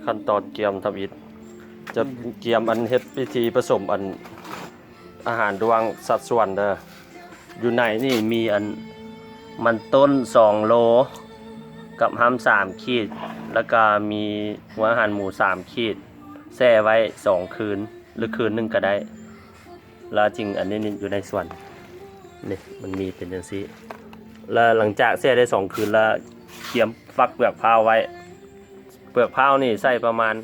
ຂັ້ນຕອນກຽມທຳອິດ ຈະກຽມອັນເຮັດພິທີປະສົມອັນອາຫານດ້ວງສັດສ່ວນເດີ. ຢູ່ໃນນີ້ມີອັນມັນຕົ້ນສອງໂລ ກັບຮຳສາມຂີດ ແລ້ວກະມີຫົວອາຫານໝູສາມຂີດ ແຊ່ໄວ້ສອງຄືນ ຫຼືຄືນໜຶ່ງກະໄດ້. ແລ້ວຈຶ່ງອັນນີ້ນີ້ຢູ່ໃນສວນນີ້ ມັນມີເປັນຈັ່ງຊີ້. ແລ້ວຫຼັງຈາກແຊ່ໄດ້ສອງຄືນແລ້ວ ກຽມຟັກເປືອກພ້າວໄວ້. ເປືອກພ້າວນີ້ໃສ່ປະມານ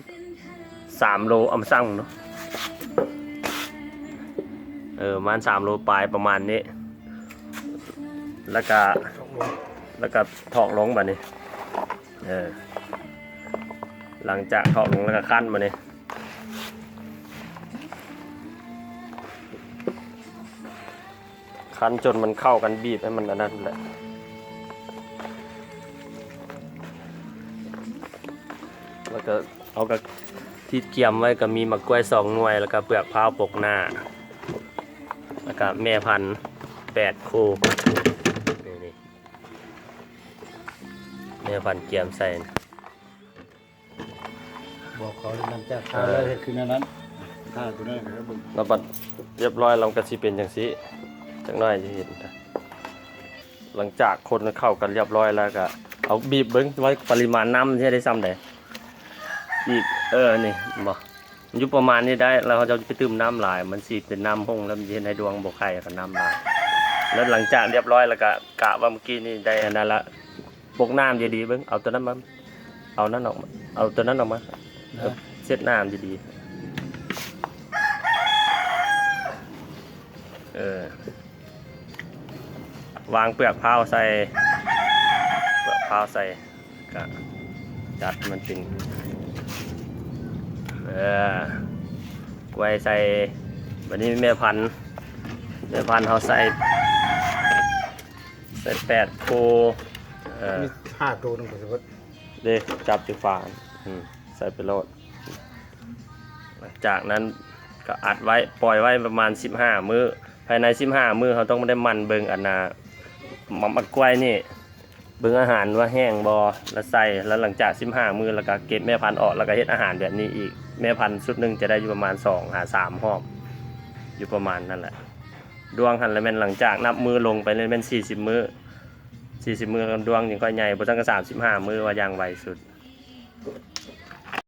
ສາມໂລ ອຳສັ່ງເນາະ ເອີ ປະມານສາມໂລປາຍປະມານນີ້ ແລ້ວກະ ແລ້ວກະຖອກລົງບາດນີ້ ເອີ ຫຼັງຈາກຖອກລົງແລ້ວກະຄັ້ນບາດນີ້ ຄັ້ນຈົນມັນເຂົ້າກັນ ບີບໃຫ້ມັນອັນນັ້ນແຫຼະ ແລ້ວກະເອົາກະທີ່ກຽມໄວ້ ກະມີໝາກກ້ວຍສອງໜ່ວຍ ແລ້ວກະເປືອກພ້າວປົກໜ້າ ແລ້ວກະແມ່ພັນແປດຄູ່ ນີ້ໆ ແມ່ພັນກຽມໃສ່. ບອກເຂົາຫຼັງຈາກທາແລ້ວເຮັດຄືແນວນັ້ນ ທາຕົວນັ້ນໃຫ້ເຂົາເບິ່ງ ແລ້ວບັດຮຽບຮ້ອຍແລ້ວມັນກະຊິເປັນຈັ່ງຊີ້ ຈັກໜ້ອຍຈະເຫັນ. ຫຼັງຈາກຄົນເຂົ້າກັນຮຽບຮ້ອຍແລ້ວກະເອົາບີບເບິ່ງວ່າປະລິມານນ້ຳຊິໄດ້ຊ່ຳໃດ ບີບ ເອີ ນີ້ເຫັນບໍ່ ມັນຢູ່ປະມານນີ້ໄດ້ ແລ້ວເຮົາຈະໄປຕື່ມນ້ຳຫຼາຍ ມັນຊິເປັນນ້ຳຫົ່ງ ແລ້ວມັນຊິເຮັດໃຫ້ດ້ວງບໍ່ໄຂ່ກັບນ້ຳຫຼາຍ. ແລ້ວຫຼັງຈາກຮຽບຮ້ອຍແລ້ວກະ ກະວ່າມື້ກີ້ນີ້ໄດ້ອັນນັ້ນລະ ປົກນ້ຳດີໆ ເບິ່ງ ເອົາຕົວນັ້ນມາ ເອົານັ້ນອອກມາ ເອົາຕົວນັ້ນອອກມາ ເອີ ເຊັດນ້ຳດີໆ ເອີ ວາງເປືອກພ້າວໃສ່ ເປືອກພ້າວໃສ່ ກະຈັດມັນເປັນ ເອີ ກ້ວຍໃສ່ ບາດນີ້ແມ່ພັນ ແມ່ພັນເຮົາໃສ່ ໃສ່ແປດຄູ່ ເອີ ມີຫ້າໂຕໜຶ່ງກໍຊິເບິດ ເດ້ ຈັບຢູ່ຝາ ອືມ ໃສ່ໄປໂລດ. ຈາກນັ້ນກໍອັດໄວ້ ປ່ອຍໄວ້ປະມານສິບຫ້າມື້ ພາຍໃນສິບຫ້າມື້ ເຮົາຕ້ອງໄດ້ໝັ່ນເບິ່ງອັນນ່າ ໝາກ ໝາກກ້ວຍນີ້ ເບິ່ງອາຫານວ່າແຫ້ງບໍ່ ແລ້ວໃສ່ ແລ້ວຫຼັງຈາກສິບຫ້າມື້ ແລ້ວກໍເກັບແມ່ພັນອອກ ແລ້ວກໍເຮັດອາຫານແບບນີ້ອີກ ແມ່ພັນຊຸດໜຶ່ງຈະໄດ້ຢູ່ປະມານສອງຫາສາມຮອບ ຢູ່ປະມານນັ້ນແຫຼະ. ດວງຫັ້ນລະແມ່ນຫຼັງຈາກນັບມື້ລົງໄປແມ່ນສີ່ສິບມື້ ສີ່ສິບມື້ດວງຈຶ່ງຄ່ອຍໃຫຍ່ ບໍ່ຊັ້ນກໍສາມສິບຫ້າມື້ວ່າຢ່າງໄວສຸດ.